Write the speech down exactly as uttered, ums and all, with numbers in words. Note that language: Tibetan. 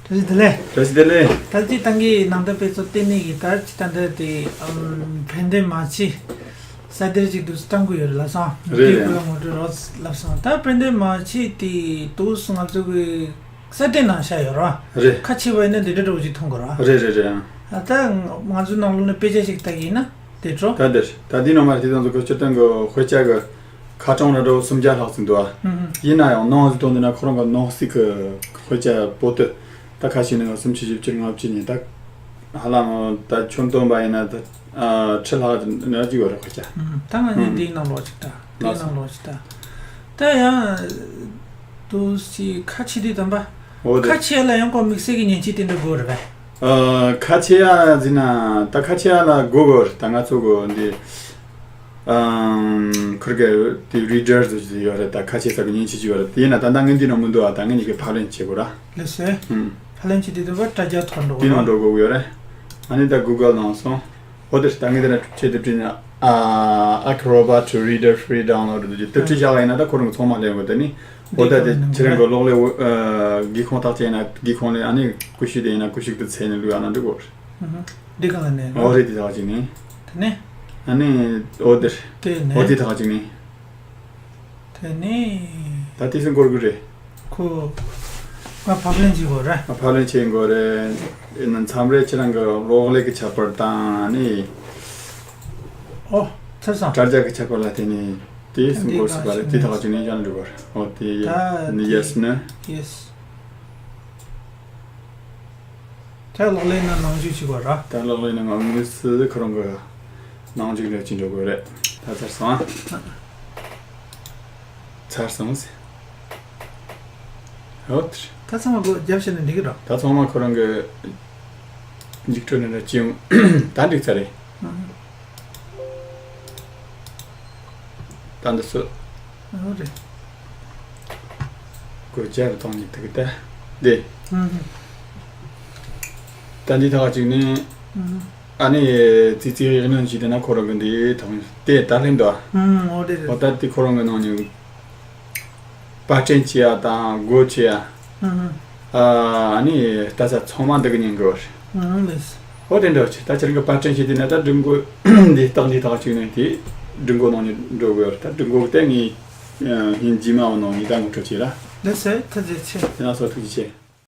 བཀྲ་ཤིས་བདེ་ལེགས། བཀྲ་ཤིས་བདེ་ལེགས། ད་ཅི་ཏང་གི་ནང་དོན་དཔེ་ཚོགས་ལྟེ་གནས་ཀྱི་ད་ཅི་ད་འདི་དེ་ཨམ་ཕན་བདེ་མ་ཆེ་ས་དེར་ཅིག་ཏུ་བཏང་གི་ཡོད་རེད་ལབ་སོང་། རེད་དེ་རེད། ཁོ་ལ་ངོ་སྤྲོད་རོགས་ལབ་སོང་། ད་ཕན་བདེ་མ་ཆེ་དེ་དུས་ང་ཚོ་གི་ས་དེ་ནང་བཞག་ཡོད་ར། རེད། ཁ་ཆེ་བ་ཡིན་ན་འདི་འདྲ་འདྲ་བོ་ཅིག་མཐོང་དགོས་ར། རེད་རེད་རེད། ད་ང་ཚོའི་ནང་ལོགས་ནས་དཔེ་ཆ་ཞིག་ལྟ་གི་ཡིན་ན། དེ་འཕྲོ། ད་འདིར་ད་འདི་ནང་མར་དེ་ཙམ་ཚོ་གི་སྤྱིར་བཏང་གི་དཔེ་ཆ་གི་ཁ་གྲངས་ར་འདྲ་བོ་སུམ་བརྒྱ་ལྷག་ཙམ་འདུག་ཨ། ཨུ་ཧུ། ཡིན་ན་ཡང་ནང་བཞིན་དོན་དུ་ན་ཁོ་རང་གི་ནང་གསེས་ཀྱི་དཔེ་ཆ་པོ་ཏི་ད་ཁ་ཤས་ནང་གི་སུམ་ཅུ་བཞི་བཅུ་ལྔ་བཅུ་ཉིན་ད་ཧ་ལམ་ད་ཁྱོན་བསྡོམས་པ་ཡིན་ན་ད་ཁྲི་ལྷག་ན་ཅིག་ཡོད་རེད་དཔེ་ཆ། ཨུ་ཧུ། ད་ང་ནི་ཨུ་འདིའི་ནང་ལོགས་ཅིག་ད་འདིའི་ནང་ལོགས་ཅིག་ད། ད་ཡང་དུ་སི་ཁ་ཆེ་དུས་དམ་པ། འོ་དེ། ཁ་ཆེ་ལ་ཡང་ཀོ་མིག་སེ་གི་མཉེན་ཆས་དེ་འདྲ་དགོས་རེད་པས། ཨ། ཁ་ཆེ་ཡ་ཟིན་ན་ད་ཁ་ཆེ་ཡ་ལ་དགོས་དགོས་རེད། ད་ང་ཚོ་གོ་འདི་ཨམ་ཁུར་གི་དེ་རི་ཌར་ཟེར་གྱི་ཡོད་རེད། ད་ཁ་ཆེ་ས་གི་མཉེན་ཆས་ཅིག་ཡོད་རེད། དེ་ཡིན་ན་ད་ལྟ་ངས་འདི་ནང་མི་འདུག་ཨ། ད་ངས་ཉིད་ཀྱི་ཕབ་ལེན་བྱེད་དགོས་ར། ལགས་སོ། ཨུམ། ཕབ་ལེན་བྱེད་དུས་དུས་པ་དྲ་རྒྱ་ཐོར་འགྲོ་དེ་ནང་གོ་འགྲོ་དགོས་ཡོད་རེད། ཨ་ནི་ད་གུ་གལ་ནང་སོང་། འོ་དེ་ད་ངས་དེ་ན་ཁྱེད་དེ་བྲིས་ན་ཨ་Acrobat Reader Free Download དུ་དེ་བྲིས་བཞག་པ་ཡིན་ན་ད་ཁོ་རང་ཚང་མ་ལེན་དགོས། དེ་ནི་འོ་ད་དེ་ཁྱེད་རང་གི་གློག་ཀླད་འོ་ཨ་སྒེའུ་ཁུང་ཐག་བཅད་ན་སྒེའུ་ཁུང་ལས་ཨ་ནི་ཀུ་ཤུ་དེ་ཡིན་ན་ཀུ་ཤུ་དུ་ཚད་ནས་བླུགས་ཡ་ན་འགྲིག་གོ། འདི་གང་ལ་ནས་འོ་རེད། དེ་ཐག་ཅིག་ནི། དེ་ནས། ཨ་ནི་འོ་དེ་དེ་ནས། འོ་དེ་ཐག་ཅིག་ནི། དེ་ནས། ད་དེ་སུ་འགོར་གི་རེད། ཁོ། ང་ཕབ་ལེན་བྱེད་དགོས་རེད། ང་ཕབ་ལེན་བྱེད་དགོས་རེད། ཨེ་ན་མཚམས་རེ་ཁྱེད་རང་གི་གློག་ཀླད་ཀྱི་ཁྱད་པར་དང་ནི། ཨོ། ཚར་སོང་། དྲ་རྒྱ་གི་ཁྱད་པར་ལ་བརྟེན་ནས་དེ་སུ་འགོར་སྲིད་པ་རེད། དེ་ཐག་ཆོད་ནས་ཡང་འགྲོ་དགོས་རེད། ཨོ་དེ་ད་ནི་དེ་ཡེ་སི་ནི། ཡེ་སི། ད་གློག་ཀླད་ནང་ནང་འཇུག་བྱེད་དགོས་ར། ད་གློག་ཀླད་ནང་ང་དངོས་སུ་ཁོ་རང་གི་ནང་འཇུག་རེ་བྱེད་འགྲོ་དགོས་རེད། ད་ཚར་སོང་ཨ། ཚར་སོང་ཟེར། ཧོ་ཏྲ། ད་ཚང་མ་སྒོ་རྒྱབ་བྱས་ནས་འགྲིག་གི་ར། ད་ཚང་མ་ཁོ་རང་གི་འཇིགས་སྤྲོ་ནས་ན་ཅི་ཡོང་ད་འགྲིག་ཚར་རེད། ཨང་། ད་འདི་སུ། ཨོ་རེད། སྒོ་རྒྱབ་གཏོང་ནས་འདུག་ད། འདི། ཨང་། ད་འདི་ཐག་ཅིག་ནི། ཨང་། ཨ་ནི་ཙི་ཙི་ཡིག་སྣོན་བྱས་བསྡད་ན་ཁོ་རང་གི་འདི་ཐོག་དེ་ད་ལྷན་དུ། ཨང་། འོ་དེ་རེད། འོ་ད་དེ་ཁོ་རང་གི་ནང་ནས་པར་སྐྲུན་བྱེད་ཡ་དང་སྒོ་ཕྱེ་ཡ། ཨང་། ཨ་ནི་ལྟ་ས་ཚང་མ་འདི་གི་ཉན་དགོས་རེད། ཨང་། ལགས། འོ་དེ་འདྲ་བྱེད། ད་ཁྱེད་རང་གི་པར་སྐྲུན་བྱེད་དུས་ན་ད་སྒྲིག་འགོ་འདི་རྟགས་འདི་ཐག་ཅིག་ནས་དེ་སྒྲིག་འགོ་ནང་ནས་འགྲོ་དགོས་རེད། ད་སྒྲིག་འགོ་དེ་ངས་ཨ་ཉིན་རྗེས་མ་བ་ནང་ངས་ད་ངོ་སྤྲོད་བྱེད་ར། ལགས་སོ། ཐུགས་རྗེ་ཆེ། ཡང་སོ་ཐུགས་རྗེ་ཆེ།